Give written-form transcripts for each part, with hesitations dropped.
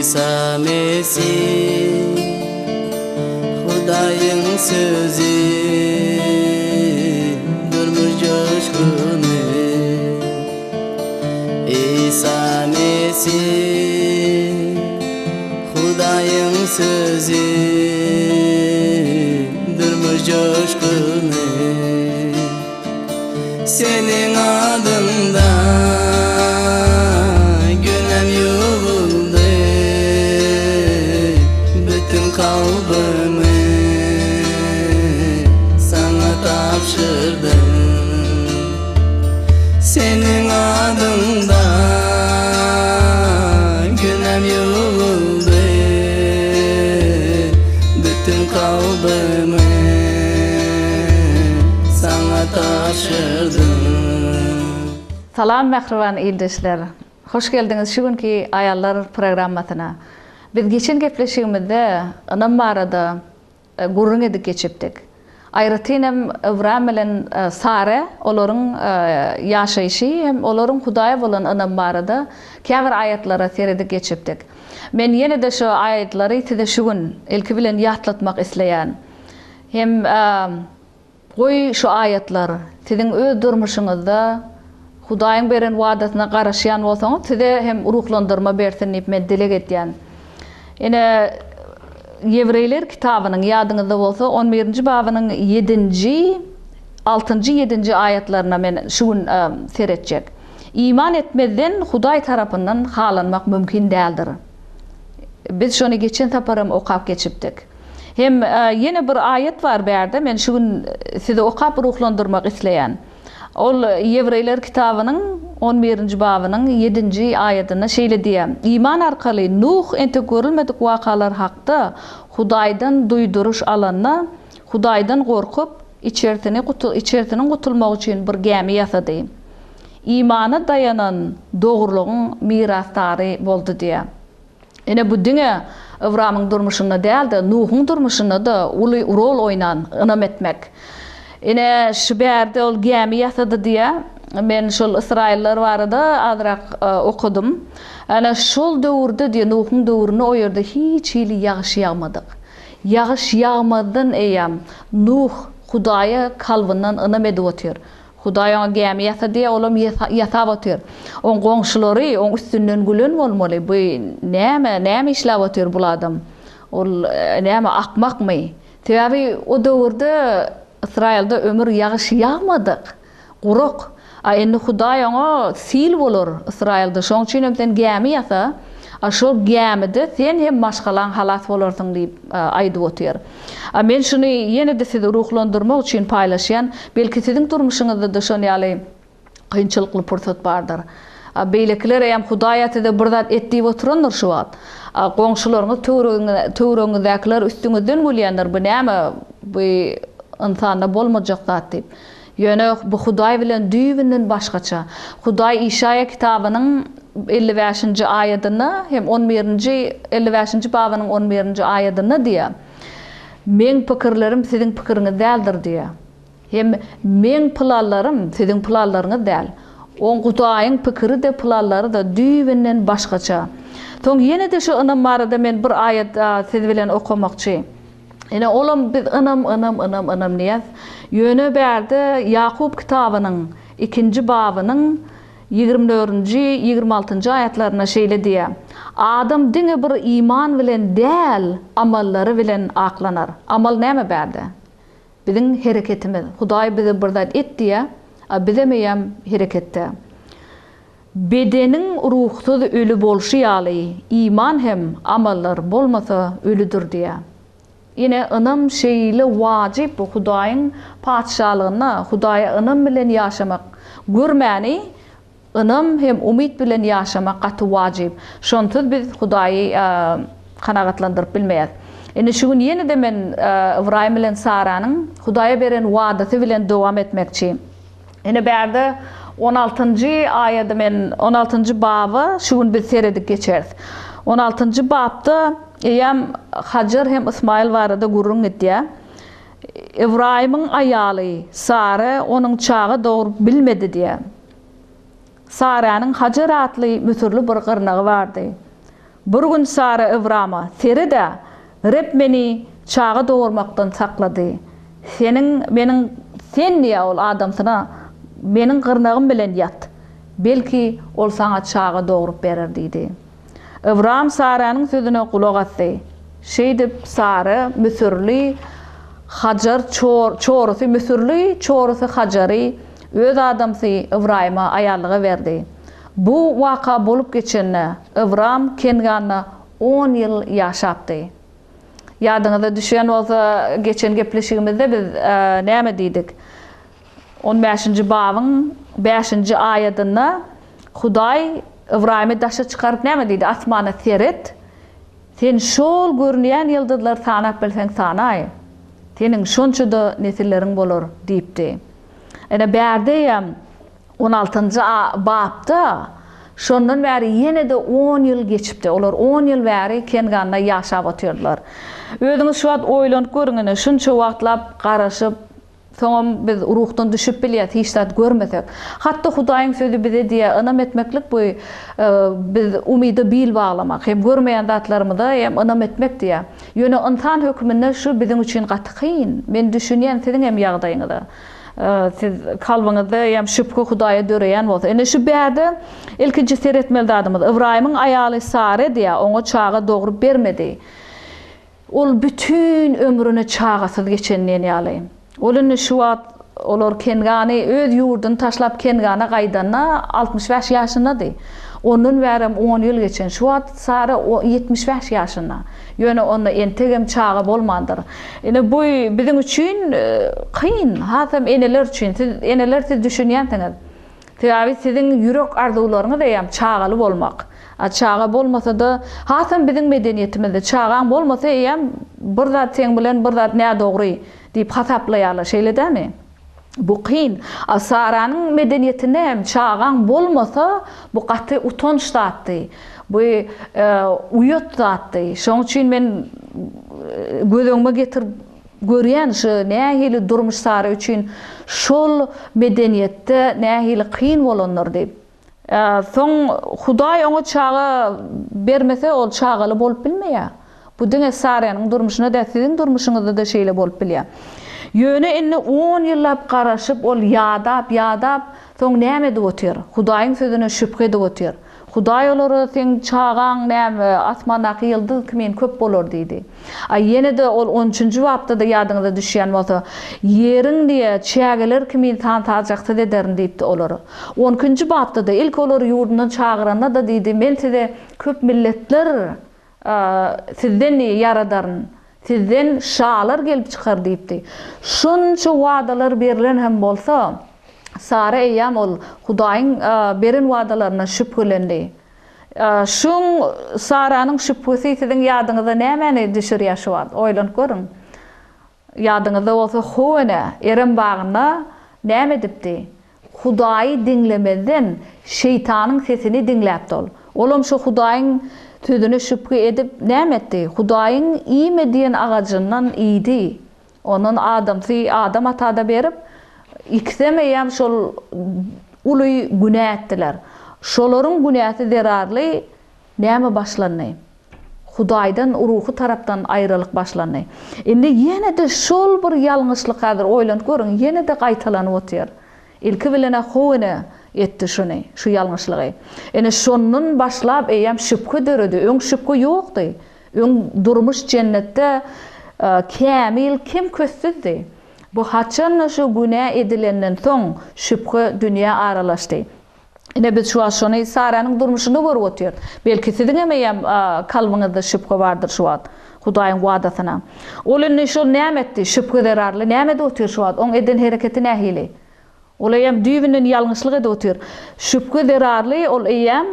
Isa Mesih Hudaýyň sözi Durmuş joşguny Isa Mesih Hudaýyň sözi Durmuş joşguny Seniň adyňda günäm ýuwuldy Bütin kalbymy saňa tabşyrdym Seniň adyňda günäm ýuwuldy Bütin kalbymy saňa tabşyrdym. Salam mähriban ildeşler! Hoş geldiňiz şu günki Aýallar programmasyna. Biz geçen gepleşigimizde ynam barada gürrüň edip geçipdik. Aýratyn hem Ybram bilen Sara olaryň ýaşaýşy hem olaryň Hudaýa bolan ynamy barada käbir aýatlara seredip geçipdik. Men ýene-de şu aýatlary size şu gün ilki bilen ýatlatmak isleýän. Hem goý şu aýatlar siziň öz durmuşyňyzda Hudaýyň beren wadasyna garaşýan bolsaňyz size hem ruhlandyrma bersin diýip men dileg edýän. Ine Ýewreýler kitabynyň ýadyňyzda bolsa on birinji babynyň ýedinji, altynjy, ýedinji aýatlaryna men şu gün seretjek. Iman etmezden Hudaý tarapyndan halanmak mümkin däldir. Biz şony geçen sapar hem okap geçipdik. Hem ýene bir aýat bar bärde, men şu gün sizi okap ruhlandyrmak isleýän. Ol Ýewreýler kitabynyň on birinji babynyň ýedinji aýadynda şeýle diýýär, Iman arkaly Nuh entek görülmedik wakalar hakda Hudaýdan duýduryş alanda, Hudaýdan gorkup, içersini içersiniň gutulmagy üçin bir gämi ýasady. Imana daýanan dogrulygyň mirasdary boldy diýýär. Ine, bu diňe Ybramyň durmuşynda däl-de, Nuhuň durmuşynda-da uly rol oýnan ynam etmek. Ine, şu bärde ol gämi ýasady diýýär. Men şol ysraýyllar barada azrak okadym. Ene, şol döwürde diýýär, Nuhuň döwründe o ýerde hiç hili ýagyş ýagmadyk. Ýagyş ýagmazdan eýýäm Nuh Hudaýa kalbyndan ynam edip otyr. Hudaý oňa gämi ýasa diýýär, olam ýasap otyr. Oň goňşulary oň üstünden gülen bolmaly, bu näme, näme işläp otyr bul adam? Ol näme, akmakmy? Sebäbi o döwürde Ysraýylda ömür ýagyş ýagmadyk, gurak. A indi Hudaý oňa sil bolar Ysraýylda, şoň üçin hem sen gämi ýasa, a şol gämide sen hem maşgalaň halas bolarsyň diýip aýdyp otyr. A men şuny ýene-de sizi ruhlandyrmak üçin paýlaşýan, belki siziň durmuşyňyzda-da şon ýaly kynçylykly pursat bardyr. A beýlekiler eýýäm Hudaý-a size bir zat et diýip oturandyr şu wagt. A goňşularyňyz, töweregiňizdäkiler üstüňizden gülýändir, bu näme, bu ynsanda bolmajak zat diýip. Ýöne bu Hudaý bilen düýbünden başgaça. Hudaý Işaýa kitabynyň 55-nji aýadynda hem on birinji, 55-nji babynyň on birinji aýadynda diýýär, Meň pikirlerim siziň pikiriňiz däldir diýýär. Hem Meň planlarym siziň planlaryňyz däl. Oň Hudaýyň pikiri-de, planlary-da düýbünden başgaça. Soň ýene-de şu ynam barada men bir aýat siz bilen okamakçy. Ine, olam biz ynam, ynam, ynam, ynam diýýäs. Ýöne bärde Ýakup kitabynyň ikinji babynyň 24-nji, 26-njy aýatlarynda şeýle diýýär, Adam diňe bir iman bilen däl, amallary bilen aklanar. Amal näme bärde? Biziň hereketimiz. Hudaý bize bir zat et diýýär, a bizem eýýäm hereketde. Bedeniň ruhsuz öli bolşy ýaly, iman hem amallar bolmasa ölüdir diýýär. Ine, ynam şeýle wajyp bu Hudaýyň Patyşalygynda Hudaýa ynam bilen ýaşamak, görmäni ynam hem umyt bilen ýaşamak gaty wajyp. Şonsuz biz Hudaýy kanagatlandyryp bilmeýäs. Indi şu gün ýene-de men Ybraýym bilen Saranyň Hudaýa beren wadasy bilen dowam etmekçi. Ine bärde on altynjy aýady men on altynjy baba şu gün biz seredip geçeris. On altynjy bapda eýýäm Hajar hem Ysmaýyl barada gürrüň gidýär. Ybraýymyň aýaly Sara onuň çaga dogrup bilmedi diýýär. Saranyň Hajar atly müsürli bir gyrnagy bardy. Bir gün Sara Ybrama, Sered-ä, Reb meni çaga dogurmakdan saklady. Seniň meniň Sen diýýär ol adamsyna, meniň gyrnagym bilen ýat. Belki, ol saňa çaga dogrup berer diýdi. Ybram Saranyň sözüne gulak asdy. Şeýdip, Sara müsürli Hajar çorusy müsürli çorusy Hajary öz adamsy Ybraýyma aýallyga berdi. Bu waka bolup geçende, Ybram Kenganda on ýyl ýaşapdy. Ýadyňyza düşýän bolsa, geçen gepleşigimizde biz näme diýdik? On bäşinji babyň bäşinji aýadynda Hudaý Ybraýymy daşa çykaryp näme diýdi? Asmana seret, sen şol görünýän ýyldyzlary sanap bilseň sanaý. Seniň şonça-da nesilleriň bolar diýipdi. Ine bärdeýem On altynjy bapda şondan bäri ýene-de on ýyl geçipdi. Olar on ýyl bäri Kenganda ýaşap otyrdylar. Özüňiz şu wagt oýlanyp görüň, ine, şunça wagtlap garaşyp, soňam biz ruhdan düşüp bilýäs, hiç zat görmesek. Hatda Hudaýyň Sözi bize diýýär, ynam etmeklik bu biz umyda bil baglamak, hem görmeýän zatlarymyza hem ynam etmek diýýär. Ýöne ynsan höküminde şu biziň üçin gaty kyn. Men düşünýän siziň hem ýagdaýyňyza. Siz kalbyňyzda hem şübhe Hudaýa döreýän bolsa. Indi şu bärde ilkinji seretmeli zadymyz, Ybraýymyň aýaly Sare diýýär, oňa çaga dogrup bermedi. Ol bütin ömrüni çagasyz geçen diýen ýaly. Ol indi şu wagt olar Kengany, öz ýurduny taşlap Kengana gaýdanda 65 ýaşyndady. Ondan bärem on ýyl geçen. Şu wagt Sara 75 ýaşynda. Ýöne onda entegem çaga bolmandyr. Ine bu biziň üçin kyn, hasam eneler üçin. Siz eneler siz düşünýänsiňiz. Sebäbi siziň ýürek arzuwlaryňyz eýýäm çagaly bolmak. A çaga bolmasa-da, hasam biziň medeniýetimizde çagaň bolmasa eýýäm bir zat seň bilen bir zat nädogry diýip hasaplaýarlar, şeýle dälmi? Bu kyn. A Saranyň medeniýetinde hem çagaň bolmasa, bu gaty utanç zatdy. Bu uýat zatdy. Şoň üçin men göz öňüme getirip görýän şu nähili durmuş Sara üçin şol medeniýetde nähili kyn bolandyr diýip. Soň Hudaý oňa çaga bermese, ol çagaly bolup bilmeýär. Bu diňe Saranyň durmuşynda däl, siziň durmuşyňyzda-da şeýle bolup bilýär. Ýöne indi on ýyllap garaşyp, ol ýadap, ýadap, soň näme edip otyr? Hudaýyň sözüne şübhe edip otyr. Hudaý olara seň çagaň näme, asmandaky ýyldyz kimin köp bolar diýdi. A ýene-de ol on üçünji bapda-da ýadyňyza düşýän bolsa, Ýeriň diýe, çägeler kimin san-sajaksyz ederin diýipdi olara. On ikinji bapda-da ilki olary ýurdundan çagyranda-da diýdi, Men size köp milletler sizden diýe ýaradaryn, sizden şalar gelip çykar diýipdi. Şunça wadalar berlen hem bolsa, Sara eýýäm ol Hudaýyň beren wadalaryndan şübhelendi. Şuň Saranyň şübhesi siziň ýadyňyza nämäni düşürýär şu wagt? Oýlanyp görüň. Ýadyňyzda bolsa How ene Erem bagynda näme edipdi? Hudaýy diňlemezden şeýtanyň sesini diňläpdi ol. Olam şo Hudaýyň sözüne şübhe edip näme etdi? Hudaýyň iýme diýen agajyndan iýdi. Ondan adamsy Adam ata-da berip, ikisem eýýäm şol uly günä etdiler. Şolaryň günäsi zerarly näme başlandy? Hudaýdan ruhy tarapdan aýralyk başlandy. Indi ýene-de şol bir ýalňyşlyk häzir oýlanyp görüň, ýene-de gaýtalanyp otyr. Ilki bilen-ä How ene etdi şuny, şu ýalňyşlygy. Ine şondan başlap eýýäm şübhe döredi. Öň şübhe ýokdy. Öň durmuş jennetde kämil, kem-kössüzdi. Bu haçan-da şu günä edilenden soň şübhe dünýä aralaşdy. Ine biz şu wagt şony Saranyň durmuşynda görüp otyrys. Belki siziň hem eýýäm kalbyňyzda şübhe bardyr şu wagt Hudaýyň wadasyna. Ol indi şol näme etdi? Şübhe zerarly näme edip otyr şu wagt? Oň eden hereketi nähili? Ol eýýäm düýbünden ýalňyşlyk edip otyr. Şübhe zerarly ol eýýäm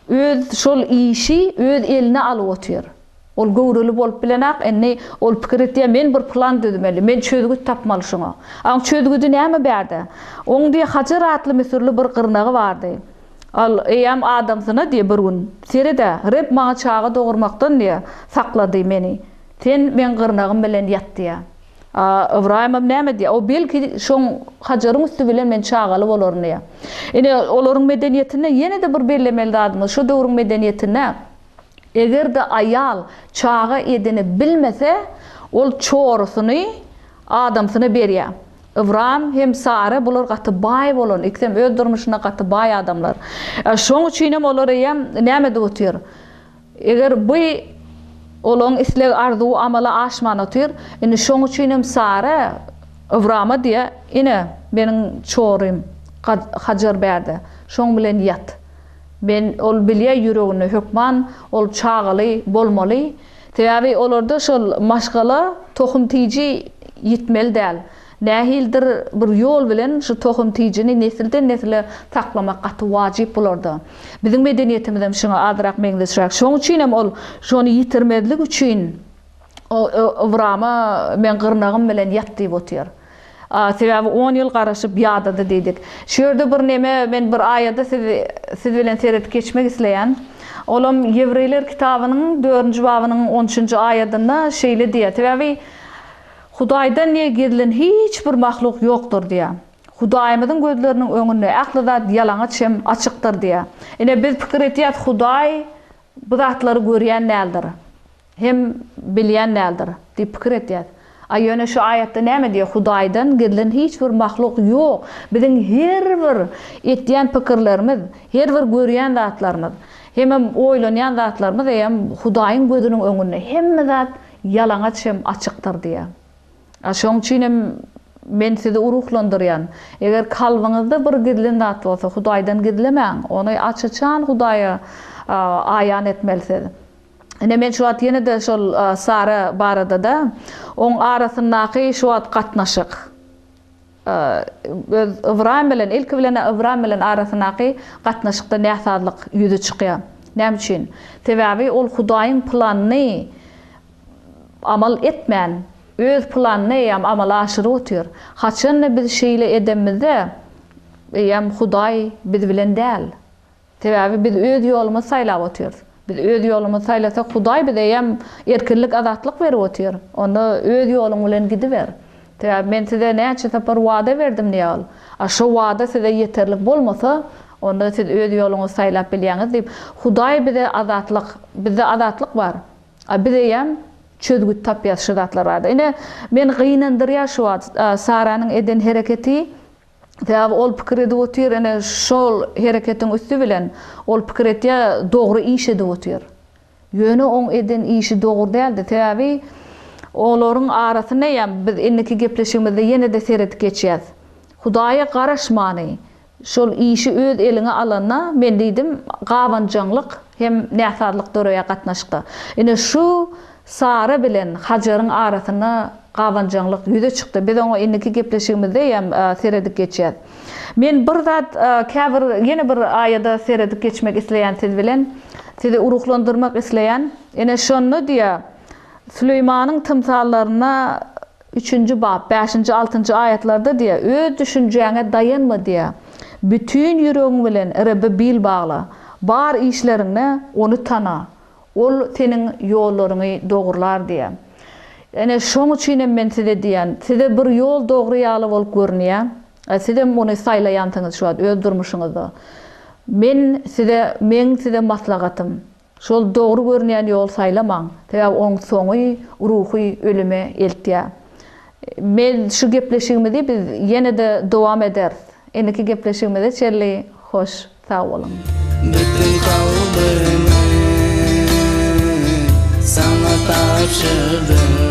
öz şol işi öz eline alyp otyr. Ol göwreli bolup bilenak, indi ol pikir etýär, men bir plan düzmeli, men çözgüt tapmaly şuňa. Aň çözgüdi näme bärde? Oň diýe Hajar atly müsürli bir gyrnagy bardy. Al, eýýäm adamsyna diýe bir gün, Sered-ä, Reb maňa çaga dogurmakdan diýe, saklady meni. Sen meň gyrnagym bilen ýat diýe. A Ybraýymam näme diýýär? O belki şoň Hajaryň üsti bilen men çagaly bolaryn diýýär. Ine, olaryň medeniýetinde ýene-de bir bellemeli zadymyz, şo döwrüň medeniýetinde eger-de aýal çaga edinip bilmese, ol çorusyny adamsyna berýär. Ybraýym hem Sara bular gaty baý bolan, ikisem öz durmuşynda gaty baý adamlar. Şoň üçinem olar eýýäm näme edip otyr? Eger bu olaň isleg-arzuwy amala aşman otyr, indi şoň üçinem Sara Ybrama diýýär, Ine, meniň çorym Hajar bärde, şoň bilen ýat. Men, ol bilýär ýüreginde hökman ol çagaly bolmaly. Sebäbi olarda şol maşgala tohum-tiji ýitmeli däl. Nähilidir bir ýol bilen şu tohum-tijini nesilden-nesile saklamak gaty wajyp bularda. Biziň medeniýetimizem şuňa azrak meňzeşräk. Şoň üçinem ol şony ýitirmezlik üçin Ybrama meň gyrnagym bilen ýat diýip otyr. Sebäbi on ýyl garaşyp ýadady diýdik. Şu ýerde bir neme men bir aýada siz siz bilen seredip geçmek isleýän. Olam Ýewreýler kitabynyň dördünji babynyň on üçünji aýadynda şeýle diýýär. Sebäbi Hudaýdan diýe gizlin hiç bir mahluk ýokdur diýýär. Hudaýymyzyň gözleriniň öňünde ähli zat ýalaňaç hem açykdyr diýýär. Ine biz pikir etýäs Hudaý bu zatlary görýän däldir hem bilýän däldir diýip pikir etýäs. A ýöne şu aýatda näme diýýär Hudaýdan gizlin hiç bir mahluk ýok. Biziň her bir etýän pikirlerimiz, her bir görýän zatlarymyz, hemem oýlanýan zatlarymyz eýýäm Hudaýyň gözüniň öňünde hemme zat Ýalaňaç hem açykdyr diýýär. A şoň üçin hem men sizi uruhlandyrýan. Eger kalbyňyzda bir gizlin zat bolsa, Hudaýdan gizlemäň. Ony aç-açan Hudaýa aýan etmelisiz. Ine men şu wagt ýene-de şol Sara barada-da, oň arasyndaky şu wagt gatnaşyk. Öz Ybraýym bilen, ilki bilen-ä Ybraýym bilen arasyndaky gatnaşykda näsazlyk ýüze çykýar. Näme üçin? Sebäbi ol Hudaýyň planyny amal etmän, öz planyny eýýäm amala aşyryp otyr. Haçan-da biz şeýle edemizde, eýýäm Hudaý biz bilen däl. Sebäbi biz öz ýolumyzy saýlap otyrys. Biz öz ýolumyzy saýlasak, Hudaý bize eýýäm erkinlik, azatlyk berip otyr. Onda öz ýoluň bilen gidiber. Sebäbi men size näçe sapar wada berdim diýýär ol. A şo wada size ýeterlik bolmasa, onda siz öz ýoluňyzy saýlap bilýäňiz diýip, Hudaý bize azatlyk, bizde azatlyk bar. A biz eýýäm çözgüt tapýas şu zatlar barada. Ine, meni gynandyrýar şu wagt Saranyň eden hereketi. Sebäbi ol pikir edip otyr, ine şol hereketiň üsti bilen ol pikir etýär, dogry iş edip otyr. Ýöne oň eden işi dogry däldi. Sebäbi olaryň arasynda eýýäm biz indiki gepleşigimizde ýene-de seredip geçýäs. Hudaýa garaşmany, şol işi öz eliňe alanda, men diýdim, gabanjaňlyk hem näsazlyk döreýär gatnaşykda. Ine şu Sara bilen Hajaryň arasynda gabanjaňlyk ýüze çykdy. Biz oňa indiki gepleşigimizde hem seredip geçýäs. Men bir zat käbir ýene bir aýada seredip geçmek isleýän siz bilen. Sizi ruhlandyrmak isleýän. Ine şonda diýýär, Süleýmanyň tymsallarynda üçünji bap, bäşinji, altynjy aýatlarda diýýär, Öz düşünjäňe daýanma diýýär. Bütin ýüregiň bilen Rebbe bil bagla. Bar işleriňde Ony tana. Ol seniň ýollaryňy dogrular diýýär. Ine, şoň üçin hem men size diýýän, size bir ýol dogry ýaly bolup görünýär, sizem muny saýlaýansyňyz şu wagt öz durmuşyňyzda. Men size, meň size maslahatym, şol dogry görünýän ýoly saýlamaň, sebäbi oň soňy ruhy ölüme eltýär. Men şu gepleşigimizi biz ýene-de dowam ederis. Indiki gepleşigimize çenli hoş sag boluň. Bütün kalbymy saňa tabşyrdym.